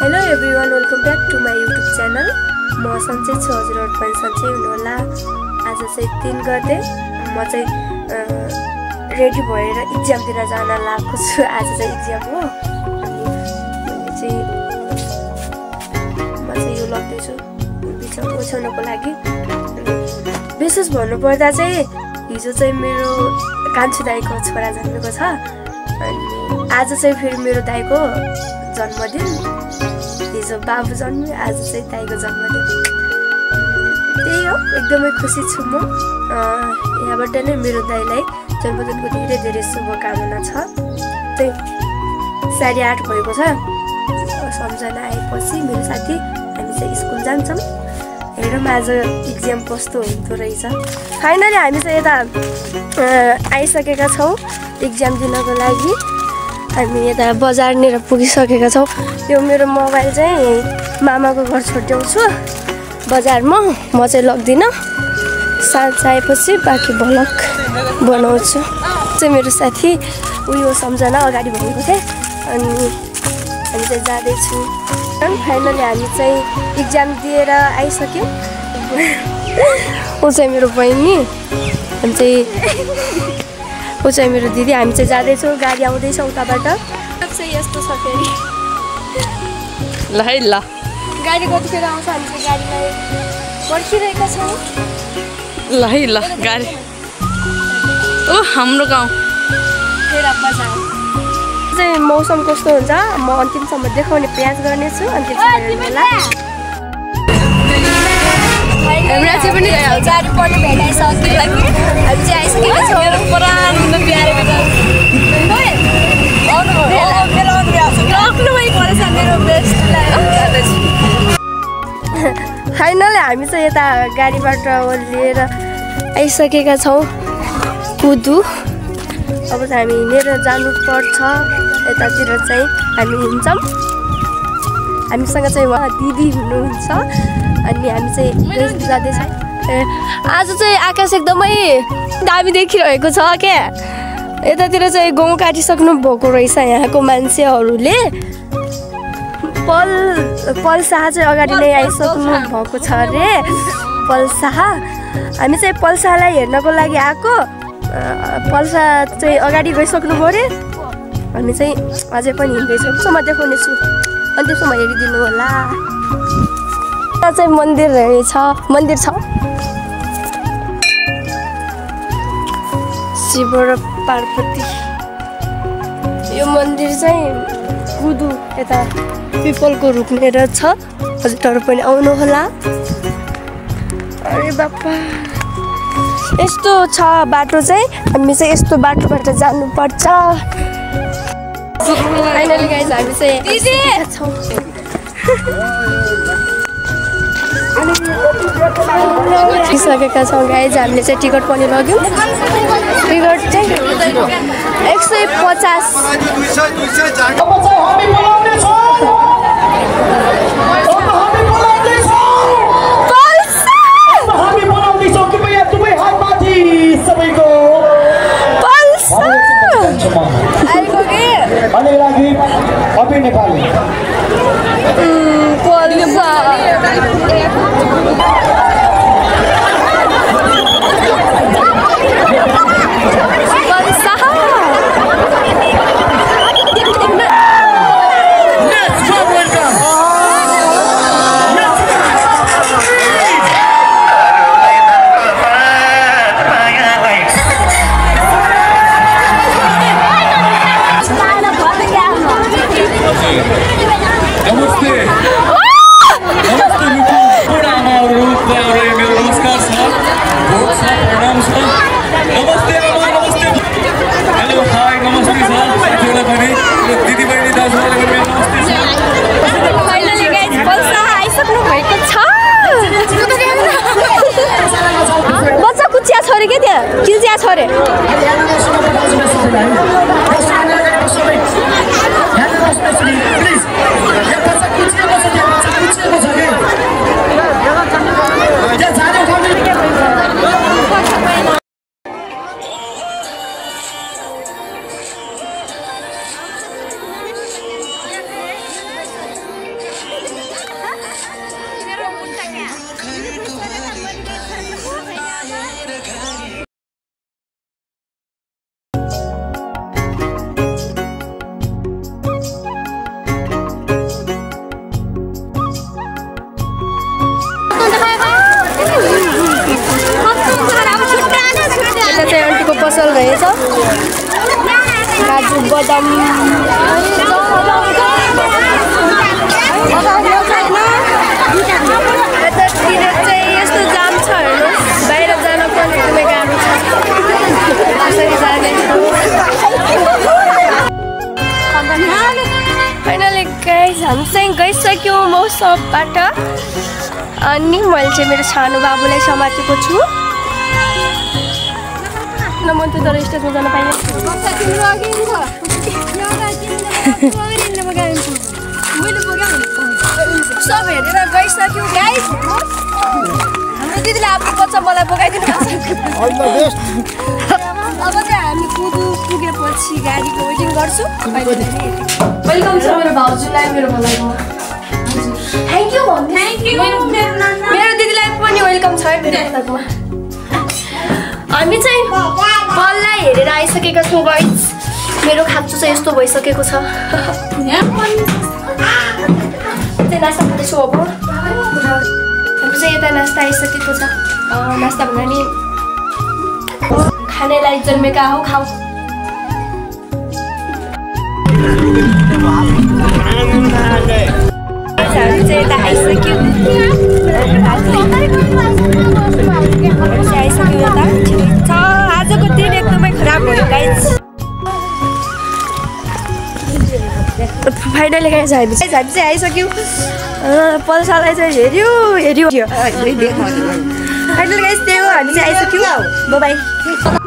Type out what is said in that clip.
Hello everyone, welcome back to my YouTube channel. म सन्चै छु, हजुरहरू पनि सन्चै हुनुहोला। आज चाहिँ 3 गते म चाहिँ रेडी भएर इक्जाम दिन जान लागेको छु। आज चाहिँ इक्जाम हो अनि म चाहिँ यो लग्दैछु ओछ्याउनको लागि। विशेष भन्नुपर्दा चाहिँ हिजो चाहिँ मेरो कान्छी दाइको छोरा जन्मेको छ अनि आज चाहिँ फेरि मेरो दाइको जन्मदिन। हिजो बाबु जन्म्यो, आज चाहिँ दाइको जन्मदिन। त्यही हो, एकदमै खुसी छु म। यहाँबाट नै मेरो दाइलाई जन्मदिनको धेरै धेरै शुभकामना छ। चाहिँ 8:30 भएको छ। सम्झना आएपछि मेरो साथी हामी चाहिँ स्कुल जान्छौँ। हेरौँ आज इक्जाम कस्तो हुँदो रहेछ। फाइनली हामी चाहिँ यता आइसकेका छौँ इक्जाम दिनको लागि। हामी यता बजारनिर पुगिसकेका छौँ। यो मेरो मोबाइल चाहिँ मामाको घर छोड्याउँछु बजारमा, म चाहिँ लग्दिनँ। साँझ आएपछि बाँकी भ्लग बनाउँछु। चाहिँ मेरो साथी उयो सम्झना अगाडि भनेको थिएँ अनि हामी चाहिँ जाँदैछु। फाइनली हामी चाहिँ इक्जाम दिएर आइसक्यौँ। ऊ चाहिँ मेरो बहिनी, हामी चाहिँ ऊ चाहिँ मेरो दिदी। हामी चाहिँ जाँदैछौँ, गाडी आउँदैछ उताबाट। चाहिँ यस्तो छ फेरि ल है ल, गाडी कतिखेर आउँछ हामी चाहिँ गाडीलाई पर्खिरहेका छौँ। ल है ल गाडी। ओ हाम्रो गाउँ चाहिँ मौसम कस्तो हुन्छ म अन्तिमसम्म देखाउने प्रयास गर्नेछु। अन्तिमसम्म हेर्नुहोला। हमरा चाहिँ पनि गाडी पढ्ने भेटाइसक्यो। हामी चाहिँ आइसकेका छौँ। फाइनली हामी चाहिँ यता गाडीबाट ओर्लिएर आइसकेका छौँ कुदु। अब चाहिँ हामी हिँडेर जानुपर्छ। यतातिर चाहिँ हामी हिँड्छौँ। हामीसँग चाहिँ उहाँ दिदी हुनुहुन्छ अनि हामी चाहिँ जाँदैछौँ। आज चाहिँ आकाश एकदमै दामी देखिरहेको छ क्या। यतातिर चाहिँ गाउँ काटिसक्नु भएको रहेछ यहाँको मान्छेहरूले। पल शाह चाहिँ अगाडि नै आइसक्नु भएको छ अरे। पल शाह, हामी चाहिँ पल शाहलाई हेर्नको लागि आएको। पल शाह चाहिँ अगाडि गइसक्नु पऱ्यो। हामी चाहिँ अझै पनि हिँड्दैछौँ। त्यसमा देखाउने छु, अनि त्यसमा हेरिदिनु होला। यहाँ चाहिँ मन्दिर रहेछ, मन्दिर छ शिव र पार्वती। यो मन्दिर चाहिँ कुदु यता पिपलको रुखनेर छ। हजुरहरू पनि आउनु होला। अरे बाप्पा, यस्तो छ बाटो चाहिँ। हामी चाहिँ यस्तो बाटोबाट जानुपर्छ। फाइनली गाइज हामी चाहिँ छौँ। सकेका छौँ गाइज। हामीले चाहिँ टिकट पनि लग्यौँ। टिकट चाहिँ 150। बच्चा कुचिया छोरे के त्यहाँ किल्चिया छोरे। जमदम यतातिर चाहिँ यस्तो जाम छ हेर्नुहोस् बाहिर जान पनि एकदमै गाह्रो छ कसरी जाने फाइनली गाइस हामी चाहिँ गइसक्यौँ मौसमबाट अनि मैले चाहिँ मेरो सानो बाबुलाई समातेको छु न मन त तर स्टेजमा जान पाइँदैन सब हेरेर गइसक्यौँ गाइस हाम्रो दिदीले आफ्नो बच्चा मलाई बोकाइदिनु भएको अब चाहिँ हामी पुगेपछि गाडीको वेटिङ गर्छु वेलकम छ मेरो भाउजूलाई मेरो भलाइमा थ्याङ्क यू मेरो दिदीलाई पनि वेलकम छ है मेरो भलाइमा हामी चाहिँ बललाई हेरेर आइसकेका छौँ गाइस मेरो खाँचो चाहिँ यस्तो भइसकेको छ नास्ता खाँदैछु अब हाम्रो चाहिँ यता नास्ता आइसकेको छ नास्ता भन्दा नि खानेलाई जन्मेका हो खाऊ हामी चाहिँ यता आइसक्यौँ यता ठिकै छ आजको दिन एकदमै खराब भयो गाइस फाइनली गाइस हामी चाहिँ आइसक्यौँ पल्सालाई चाहिँ हेऱ्यो फाइनली गाइस त्यही हो हामी चाहिँ आइसक्यौँ बाइ